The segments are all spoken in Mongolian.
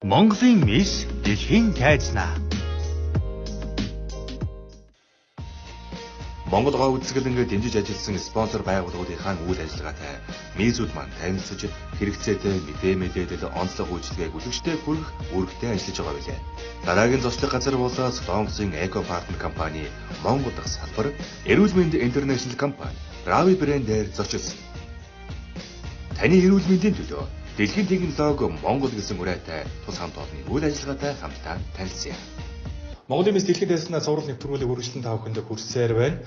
Монголын мис дэлхийн тайзнаа. Монгол гоо үзэсгэлэнгээ дэмжиж ажилласан спонсор байгууллагуудынхаа үйл ажиллагаатай мисүүд маань танилцаж хэрэгцээтэй мэдээ мэдээлэл онцлог үйлчилгээг бүлэгчтэй хүргэх үүрэгтэй ажиллаж байгаа билээ. Дараагийн зочлог газар бол Солонгосын Эко Партнер компани Монгол дахь салбар Эрүүл мэнд Интернэшнл компани Рави брэндээр зочилсон. Таны эрүүл мэндийн төлөө дэлхийн технологи Монгол гэсэн уриатай тус хамт олонны үйл ажиллагаатай хамтдаа танилцъя. Монголын мэс дэлхийн тайзнаа цуврал нэвтрүүлэг үргэлжлэн та бүхэндээ хүрсээр байна.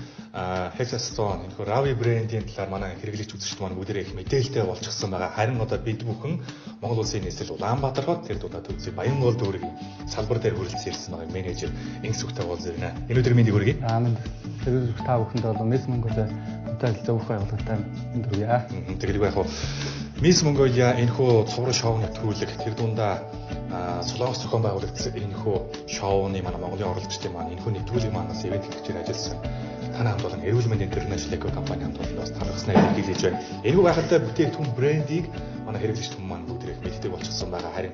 Hexastone энэхүү Ravi брендийн талаар манай хэрэглэгч үзэгчд маань бүгдээрээ их мэдээлэлтэй болчихсон байгаа. Харин одоо бид бүхэн Монгол улсын нийслэл Улаанбаатар хот тэр дудаа төвцөй Баянгол дүүргийн салбар дээр хүрэлцэн ирсэн байгаа менежер Инх Сүхтэй уулзъя. Энэ өдөр мэндийг хүргэе. Аа мэнд. Тэр та бүхэнд бол Мисс Монголиа хөтөлж өгөх байгууллагатай мэнд хүргэе. Тэгээд яг хуу Мисс Монголиа энэхүү цуврал шоу нэвтрүүлэг тэр дундаа Солонгос зохион байгуулагдсан энэхүү шоуны манай Монголын оролцогчдын маань энэхүү нэвтрүүлэг маань бас ивент тэтгэгчээр ажилласан. Танай хамт олон эрүүл мэндийн интернэшнл эко компани хамт олон бас талархснаа илэрхийлж байна. Энэхүү гайхалтай бүтээгдэхүүн брендийг манай хэрэглэгч хүмүүс маань бүгд их мэддэг болчихсон байгаа. Харин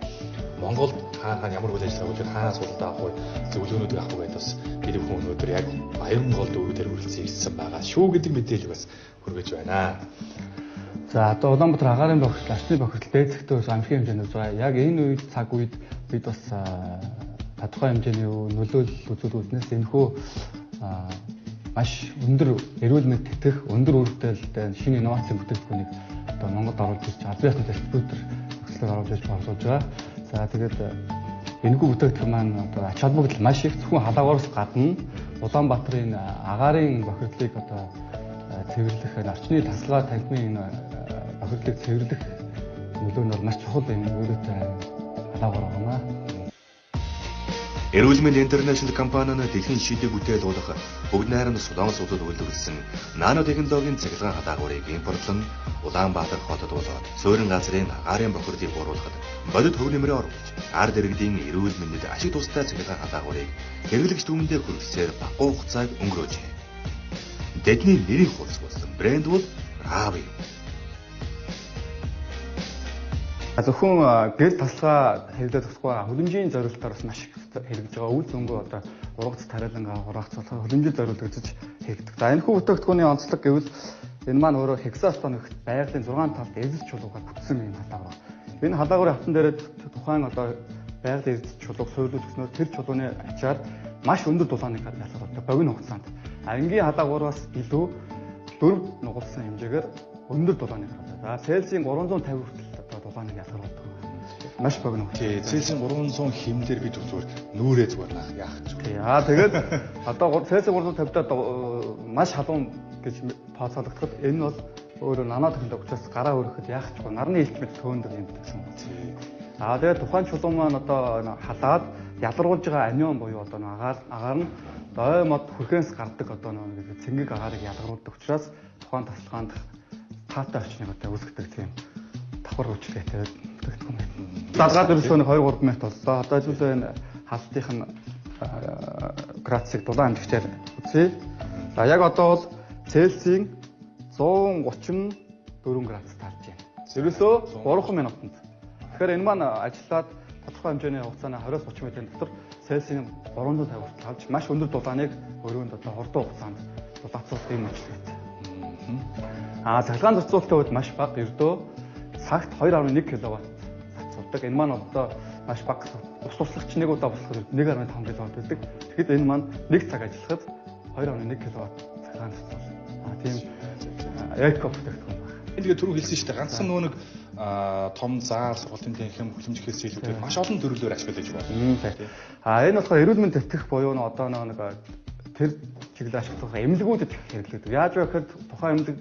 Монголд хаана хаана ямар үйл ажиллагаа үзэх, хаанаас худалдаа авах вэ, зөвлөгөөнүүдийг авах вэ гэдээ бас бид бүхэн өнөөдөр яг Баянгол дүүргээр хүрэлцэн ирсэн байгаа шүү гэдэг мэдээлэл бас хүргэж байна. За одоо Улаанбаатар агаарын бохирдол, орчны бохирдол дээд зэгтээ амжихын хэмжээнд үзэж байгаа. Яг энэ үед цаг үед бид бас тодорхой хэмжээний нөлөөлөл үзүүлүүлснээс энэхүү маш өндөр эрүүл мэнд тэтгэх, өндөр үүрэгтэй шинэ инновацийн бүтээгдэхүүнийг одоо Монголд оруулж ирж албан ёсны дистрибьютор нөхцөлөөр оруулж ирж борлуулж байгаа. За тэгээд энэхүү бүтээгдэхүүн маань одоо ач холбогдол маш их, зөвхөн халаагаараас гадна Улаанбаатарын агаарын бохирдлыг одоо цэвэрлэх, орчны тасалгаа танхимын бохирдлыг цэвэрлэх нөлөө нь бол маш чухал юм өөрөөтэй халаагаар байна. Эрүүл мэнд интернэшнл компани нь дэлхийн шидэг бүтээл болох бүгд найрамд Солонгос улсад үйлдвэрлэсэн нано технологийн цахилгаан халаагуурыг импортлон Улаанбаатар хотод болоод суурин газрын агаарын бохирдлыг бууруулахад бодит хөв нэмрээ оруулж ард иргэдийн эрүүл мэндэд ашиг тустай цахилгаан халаагуурыг хэрэглэгч түмэндээ хүргэсээр багагүй хугацааг өнгөрөөжээ. Тэдний нэрийн хуудас болсон брэнд бол Ravi. Зөвхөн гэр тасалгаа хэрэглээд тусахгүй хөлөмжийн зориултаар бас маш их хэрэглэж байгаа. Үйл зөнгөө одоо ургац тариалангаа хураах цулхаа хөлөмжийн зориулагдаж хэрэглэдэг. За энэхүү бүтээгдэхүүний онцлог гэвэл энэ маань өөрөө Hexastone гэх байгалийн 6 талд эзэл чулуугаар бүтсэн юм халаагаар. Энэ халаагуурын хатан дээр тухайн одоо байгалийн эзэл чулууг суйрлуулсноор тэр чулууны ачаар маш өндөр дулааныг ялгардаг богино хугацаанд. Ангийн халаагуураас илүү 4 нугалсан хэмжээгээр өндөр дулааныг гаргадаг. За Цельсийн 350 хүртэл одоо дулааныг ялгардаг. Маш богино. Тий, Цельсийн 300 хэмлэр бид зүгээр нүрээ зүгээр наах яах гэж. Тий. Аа тэгээд одоо Цельсийн 350-д маш халуун гэж тооцоологдоход энэ бол өөрөө нано технологи учраас гараа өргөхөд яах ч нарны илт мэт төөндөг юм гэсэн. Тий. Аа тэгээд тухайн чулуу маань одоо халаад ялгаргуулж байгаа анион буюу одоо агаар нь ой мод хүрхээс гардаг одоо нэг цэнгэг агаарыг ялгаруулдаг учраас тухайн тасалгаанд таатай орчныг одоо үүсгэдэг тийм давхар үйлчилгээтэй бүтээгдэхүүн байна. Залгаад өрсөлдөөн 2-3 минут боллоо. Одоо хэдүүлээ энэ халтынх нь градусыг дулаан хэмжээгээр үзье. За яг одоо бол Цельсийн 134 градус таарж байна. Ерөөсөө 3 минутанд. Тэгэхээр энэ маань ажиллаад тодорхой хэмжээний хугацааны 20-30 минутын дотор Цельсийн 350 хүртэл авч маш өндөр дулааныг өрөөнд одоо хурдан хугацаанд дулаацуулах юм үйлчилгээтэй. Аа цахилгаан зарцуулалтын хувьд маш бага, ердөө цагт 2.1 кВт зарцуулдаг. Энэ маань одоо маш бага. Ус туслахч нэг удаа буслахад 1.5 кВт байдаг. Тэгэхэд энэ маань нэг цаг ажиллахад 2.1 кВт цахилгаан зарцуулна. Аа тийм эко бүтээгдэхүүн байна. Энэ тэгээд түрүү хэлсэн шүү дээ. Ганцхан нөгөө нэг том заал сургалтын танхим хүлэмжлэхээс илүүтэй маш олон төрлөөр ашиглаж байна. Аа энэ болохоор эрүүл мэнд тэтгэх буюу одоо нэг тэр чиглэл ашиглах эмнэлгүүдэд хэрэглэгдэг. Яаж вэ гэхээр тухайн эмнэлэг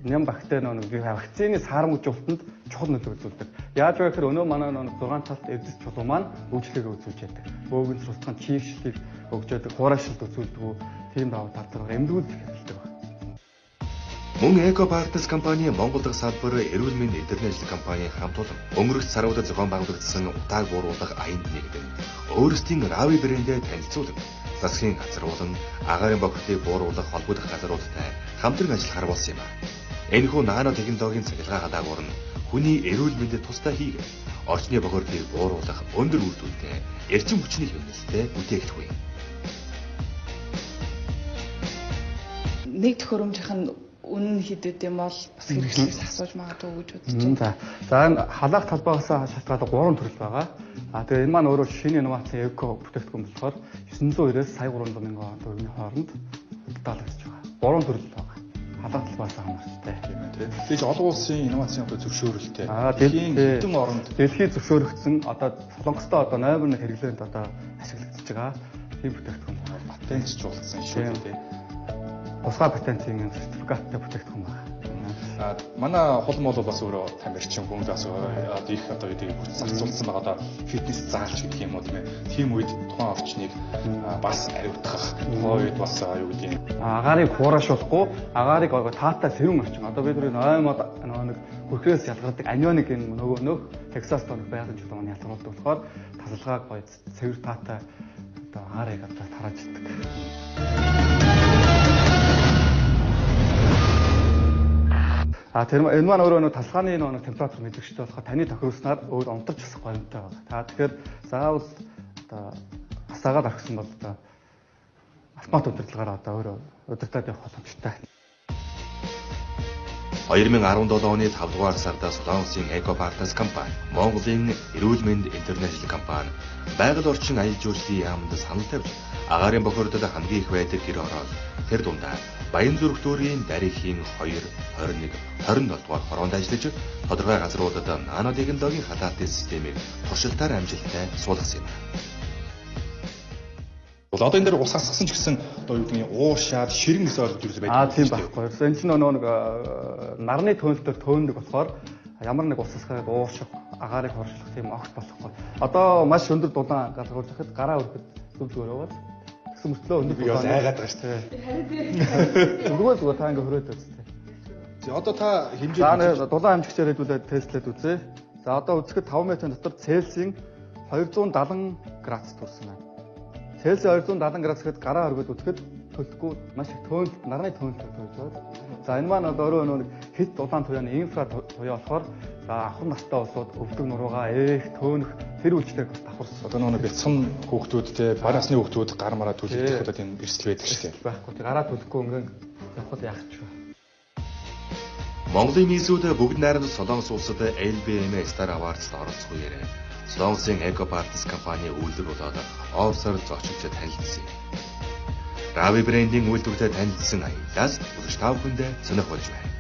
ням бактери нэг вакцины саарамжуулалтанд чухал нөлөө үзүүлдэг. Яаж вэ гэхээр өнөө манай нэг 6 талд эвдэс чулуу маань үйлчлэгээ үзүүлж яадаг. Бөөгөн сурталчилгаан чийгшлийг өгч яадаг, хураашилт үзүүлдэг. Тийм давуу тал дээр эмнэлгүүдэд хэрэглэдэг байна. Мөн Эко Партнерс компани Монгол дахь салбар эрүүл мэнд интернэшнл компани хамт олон өнгөрөх саруудад зохион байгуулагдсан утааг бууруулах аянд нэгдэн өөрсдийн Ravi брэндээ танилцуулан засгийн газар болон агаарын бохирдлыг бууруулах холбогдох газруудтай хамтран ажиллахаар болсон юм. Энэхүү нано технологийн цахилгаан халаагуур нь хүний эрүүл мэндэд тустай хийгээд орчны бохирдлыг бууруулах өндөр үр дүнтэй эрчим хүчний хэвлэлтэй бүтээгдэхүүн. Нэг төхөөрөмжийнх нь үнэ хэд байд юм бол бас хэрэгслээс асууж магадгүй гэж бодож байна. За энэ халаах талбайгаас шалтгаалаад 3 төрөл байгаа. А тэгээ энэ маань өөрөө шинэ инновацийн эко бүтээгдэхүүн болохоор 990-ээс сая 300 мянган төгрөгийн хооронд худалдаалагдаж байгаа. 3 төрөл байгаа. Халаах талбайгаас хамааралтай. Тийм ээ тий. Тэгж олон улсын инновацийн одоо зөвшөөрөлтэй. Дэлхийн хэдэн оронд дэлхийд зөвшөөрөгдсөн одоо Солонгостой одоо номер 1 хэрэглээнд одоо ашиглагдаж байгаа тийм бүтээгдэхүүн байна. Патентжуулсан шүү дээ. Тусгай патентын сертификаттай бүтээгдэхүүн байна. Манай хулм бол бас өөрөө тамирчин хүн бас их одоо гэдэг зарцуулсан байгаа одоо фитнес заалч гэдэг юм уу тийм ээ. Тийм үед тухайн орчныг бас ариутгах, тухайн үед бас юу гэдэг юм. Агаарыг хуурашуулахгүй, агаарыг таатай сэрүүн орчин. Одоо бид нар ой мод нэг хөрхрөөс ялгардаг анионик энэ нөгөө нөх Texas тоног байгалийн чулуу маань ялгаруулдаг болохоор тасалгааг гоё цэвэр таатай одоо агаарыг одоо тарааж идэг. А тэр энэ маань өөрөө нөө талхааны нөө температур мэдрэгчтэй болохоор таны тохируулснаар өөр унтарч бас горимтой байгаа. Та тэгэхээр заавал одоо асаагаад орхисон бол одоо автомат удирдлагаар одоо өөрөө удирдаад явах боломжтой. 2017 оны 5 дугаар сард Солонгосын Eco Partners компани, Монголын Эрүүл мэнд International компани байгаль орчин аялал жуулчлалын яамд санал тавьж агаарын бохирдол хамгийн их байдаг гэр ороод тэр дундаа Баян зүрхтүүрийн дарихийн 2, 21, 27 дугаар хороонд ажиллаж тодорхой газруудад нанотехнологийн халаалтын системийг туршилтаар амжилттай суулгасан юм. Бол одоо энэ дээр ус хасгасан ч гэсэн одоо юу гэдгийг уушаад ширэн гэсэн ойлголт юу байдаг. Аа тийм байхгүй. Энэ чинь нөгөө нэг нарны төөнлөлтөөр төөндөг болохоор ямар нэг ус хасгаад уушах, агаарыг хоршлох тийм огт болохгүй. Одоо маш өндөр дулаан галгуулахад гараа өрөхөд зөв зүгээр яваад тэгсэн мөртлөө өндөр дулаан айгаад байгаа шүү дээ. Зүгээр зүгээр та ингээ хөрөөд үзтээ. За одоо та хэмжээ за дулаан хэмжигчээр хэдүүлээд тестлээд үзье. За одоо үзэхэд 5 метрийн дотор Цельсийн 270 градус төрсөн байна. Цельсийн 270 градус гэхэд гараа өргөд үзэхэд төлөхгүй маш их төөнөлт нарны төөнөлтөөр төрж байгаа. За энэ маань одоо өөрөө нэг хит дулаан туяаны инфра туяа болохоор за ахвар настай улсууд өвдөг нуруугаа ээх төөнөх тэр үйлчлэг бас давхарсан. Одоо нөгөө бяцхан хүүхдүүд те бага насны хүүхдүүд гар мараа түлэгдэх одоо тийм эрсдэл байдаг шүү дээ. Байхгүй тий гараа түлэхгүй өнгөн явхад яах ч вэ? Монголын мисүүд бүгд найрамд Солонгос улсад LBM Star Awards-д оролцох үеэр Солонгосын Eco Partners компани үйлдвэр болоод офсоор зочилж танилцсан юм. Рави брендийн үйлдвэртэй танилцсан аяллаас үзэгч та бүхэндээ сонирхолж байна.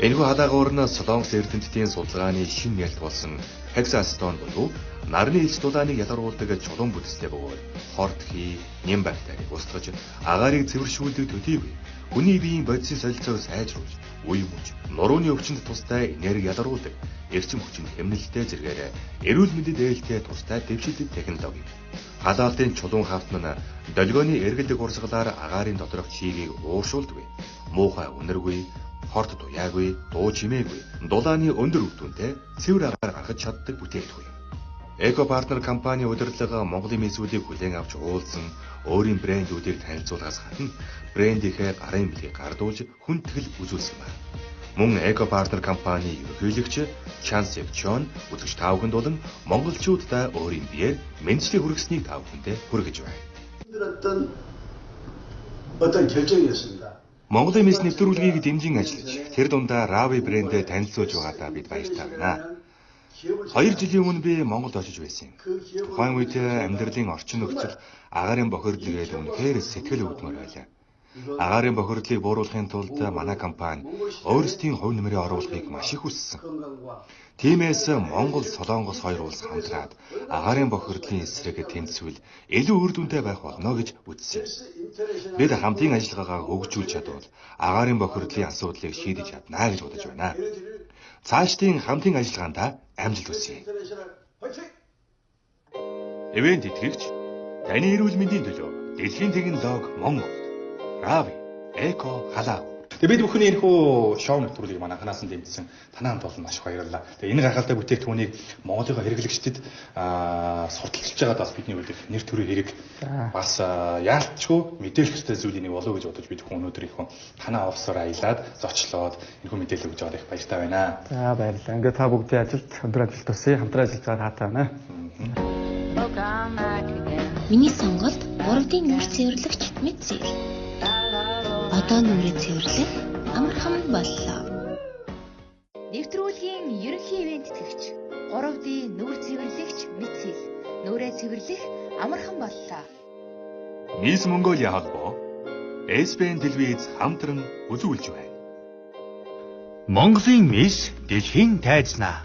Энэхүү халаагуур нь Солонгос эрдэмтдийн судалгааны шинэ ялт болсон хексаацетон буюу нарны элч дулааныг ялгаруулдаг чулуун бүтцтэй бөгөөд хорт хий, ням бактерийг устгаж, агаарыг цэвэршүүлдэг төдийгүй хүний биеийн бодисын солилцоог сайжруулж, үе мөч, нурууны өвчнөд тустай энерги ялгаруулдаг, эрчим хүчинд хэмнэлттэй зэрэгээр эрүүл мэндэд ээлтэй тустай дэвшилтэт технологи. Халаалтын чулуун хавтан нь долгионы эргэлдэг урсгалаар агаарын доторх чигийг ууршуулдаггүй, муухай үнэргүй, хорт туяагүй, дуу чимээгүй, дулааны өндөр үр дүнтэй цэвэр агаар гаргаж чаддаг бүтээгдэхүүн. Эко партнер компани удирдлага Монголын мисүүдийг хүлээн авч уулзсан өөрийн брэндүүдийг танилцуулахаас гадна брендийнхээ гарын бэлгийг гардуулж хүндэтгэл үзүүлсэн байна. Мөн Эко партнер компани ерөнхийлөгч Чан Сек Чон үзэгч та бүхэнд болон монголчуудаа өөрийн биеэр мэндчлэг хүргэснийг та бүхэндээ хүргэж байна. 어떤 결정이었습니다. Монголын мис нэвтрүүлгийг дэмжин ажиллаж тэр дундаа Рави брэндээ танилцуулж байгаадаа бид баяртай байна. 2 жилийн өмнө би Монголд очиж байсан юм. Тухайн үед амьдралын орчин нөхцөл агаарын бохирдол гээд үнэхээр сэтгэл өвдмөр байлаа. Агаарын бохирдлыг бууруулахын тулд манай компани өөрсдийн хувь нэмрээ оруулахыг маш их хүссэн. Тиймээс Монгол, Солонгос хоёр улс хамтраад агаарын бохирдлын эсрэг тэмцвэл илүү үр дүнтэй байх болно гэж үзсэн. Бид хамтын ажиллагаагаа хөгжүүлж чадвал агаарын бохирдлын асуудлыг шийдэж чадна гэж бодож байна. Цаашдын хамтын ажиллагаанд амжилт хүсье. Ивент итгэгч таны эрүүл мэндийн төлөө дэлхийн технологи Монгол. Рави Эко халаа. Тэгээ бид бүхний энэхүү шоу нэвтрүүлгийг манай анханаас нь дэмжсэн танаа хамт олон маш их баярлалаа. Тэгээ энэ гайхалтай бүтээгдэхүүнийг Монголын хэрэглэгчдэд сурталчилж байгаад бас бидний хувьд нэр төрийн хэрэг бас яалтчгүй мэдээлэх ёстой зүйлийг нэг болов гэж бодож бид бүхэн өнөөдөр их танаа офсоор аялаад зочлоод энэхүү мэдээлэл өгж байгаад их баяртай байна. За баярлалаа. Ингээд та бүгдийн ажилд өндөр ажилт тусъя. Хамтран ажиллаж байгаа таатай байна. Миний сонголт 3D нүүр цэвэрлэгч Мэдсэл. Одоо нүрээ цэвэрлэх амархан боллоо. Нэвтрүүлгийн ерөнхий ивент тэтгэгч 3D нүүр цэвэрлэгч Мэдсэл. Нүрээ цэвэрлэх амархан боллоо. Мисс Монголиа холбоо SBN телевиз хамтран үзүүлж байна. Монголын Мисс дэлхийн тайзнаа.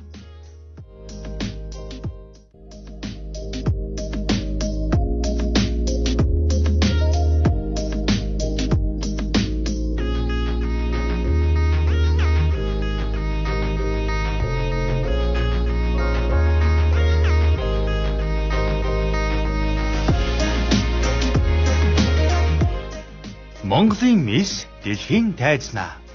Монголын Мисс дэлхийн тайзнаа.